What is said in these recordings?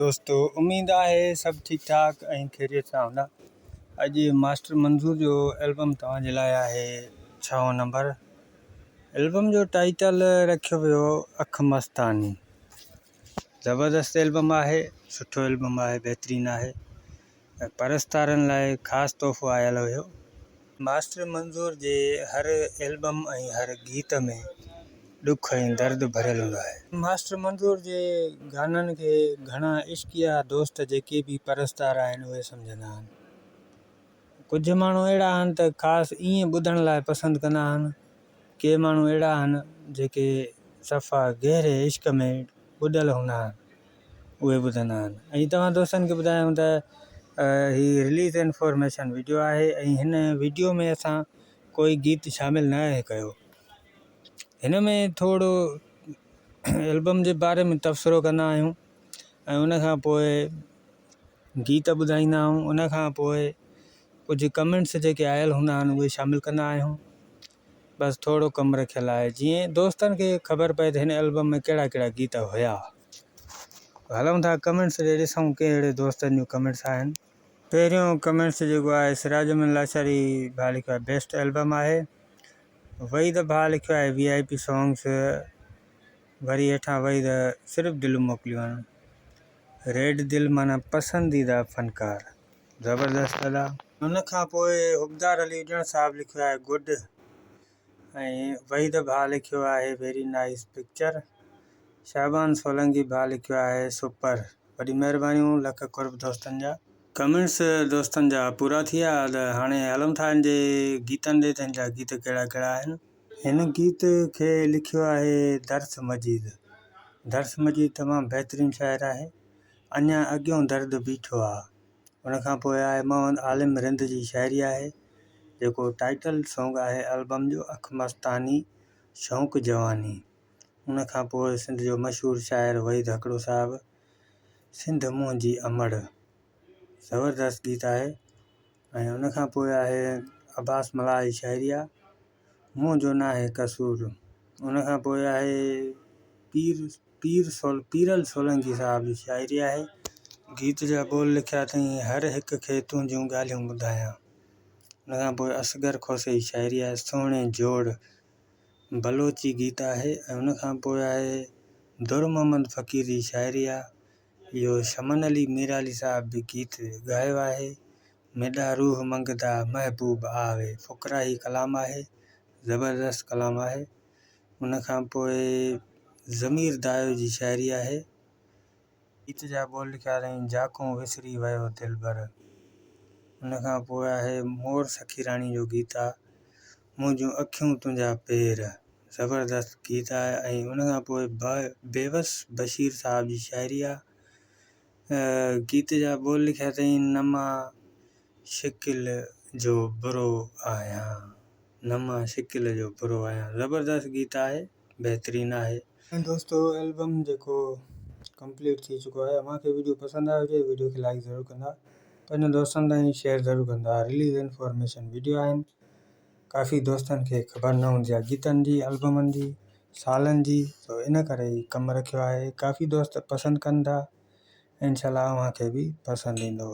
دوستو اميد آهي سڀ ٺيڪ ٺاڪ ۽ خيريت سان هوندا. اڄ ماسٽر منظور جو البم توهان جي لاء آهي ڇهون نمبر. البم جو ٽائيٽل رکيو ويو اک مستاني. زبردست البم آهي سٺو البم آهي بهترين آهي ۽ پرستارن لاء خاص تحفو آيل هيو. ماسٽر منظور جي هر البم ۽ هر گيت ۾ ڏک ۽ درد ڀريل هوندو آهي. ماسٽر منظور جي گانن کي گهڻا عشقيه دوست جيڪي به پرستار آهن اهي سمجهندا آهن. ڪجهه ماڻهو اهڙا آهن ته خاص ائين ٻڌڻ لاء پسند ڪندا آهن. ڪي ماڻهو اهڙا آهن جيڪي صفا گهري عشق ۾ ٻڏل هوندا آهن. اهي ٻڌندا آهن ۽ توهان دوستن کي ٻڌايون ته هي رليز انفارميشن وڊيو آهي ۽ هن وڊيو ۾ اسان ڪوئي گيت شامل نه آهي ڪيو هن ۾ ٿورو البم جي باري ۾ تبصرو ڪندا آهيون ۽ ان کان پوء گيت ٻڌائيندا آهيون ان کان پوء ڪجهه ڪمينٽس جيڪي آيل هوندا آهن اهي شامل ڪندا آهيون بس ٿورو ڪم رکيل آهي جيئن دوستن کي خبر پئي ته هن البم ۾ ڪهڙا ڪهڙا گيت هيا. هلون ٿا ڪمينٽس ڏي ڏسون ڪهڙي دوستن جون ڪمينٽس آهن. پهريون ڪمينٽس جيڪو آهي سراج احمد لاشاري ڀاء لکيو آهي بيسٽ البم آهي. وحيد ڀاء لکيو آهي وي آء پي سانگس وري هيٺان وحيد صرف دلون موڪليون آهن. ريڊ دل معنيٰ پسنديده فنڪار. زبردست ادا. ان کان پوء حبدار علي اڄڻ صاحب لکيو آهي گڊ ۽ وحيد ڀاء لکيو آهي ويري نائيس پڪچر شعبان سولنگي ڀاء لکيو آهي سپر وڏي مهربانيون لک قرب دوستن جا. ڪمينٽس دوستن جا پورا ٿي ويا ته هاڻي هلون ٿا هن جي گيتن ڏي ته هن جا گيت ڪهڙا ڪهڙا آهن. هن گيت کي لکيو آهي درس مجيد. درس مجيد تمام بهترين شاعر آهي. اڃا اڳيون درد بيٺو آ. ان کان پوء آهي محمد عالم رند جي شاعري آهي جيڪو ٽائيٽل سونگ آهي البم جو اک مستاني شوق جواني. ان کان پوء سنڌ جو مشهور شاعر وحيد هڪڙو صاحب سنڌ منهنجي امڙ زبردست گيت آهي ۽ ان کان پوء آهي عباس ملاح جي شاعري آ منهنجو ناهي قصور. ان کان پوء آهي پير پير پيرل سولنگي صاحب جي شاعري آهي. گيت جا ٻول لکيا اٿئي هر هڪ کي تنهنجون ڳالهيون ٻڌايان. ان کان پوء اصغر کوسي جي شاعري آهي سهڻي جوڙ بلوچي گيت آهي ۽ ان کان پوء آهي در محمد فقير جي شاعري آهي. اهو شمن علي ميرالي صاحب به گيت ڳايو آهي. ميڏا روح منگدا محبوب آوي فقراهي ڪلام آهي زبردست ڪلام آهي. ان کان پوء ضمير دايو جي شاعري آهي. گيت جا ٻول لکيا اٿائين، جاکون وسري ويو دلبر. ان کان پوء آهي مور سخيراڻي جو گيت آ، منهنجون اکيون تنهنجا پير. زبردست گيت آهي ۽ ان کان پوء بيوس بشير صاحب جي شاعري آ. گيت جا ٻول لکيا اٿائين، نه مان شڪل جو برو آهيان. نه مان شڪل جو برو آهيان. زبردست گيت آهي بهترين آهي. دوستو البم جيڪو ڪمپليٽ ٿي چڪو آهي اوهان کي وڊيو پسند آيو هجي وڊيو کي لائڪ ضرور ڪندا پنهنجن دوستن تائين شيئر ضرور ڪندا رليز انفارميشن وڊيو آهن ڪافي دوستن کي خبر نه هوندي آهي گيتن جي البمن جي سالن جي سو ان ڪري هي ڪم رکيو آهي ڪافي دوست پسند ڪن ٿا انشاء الله اوهان کي به پسند ايندو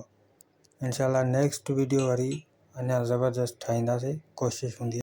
انشاء الله نيڪسٽ وڊيو وري اڃا زبردست ٺاهينداسي ڪوشش هوندي.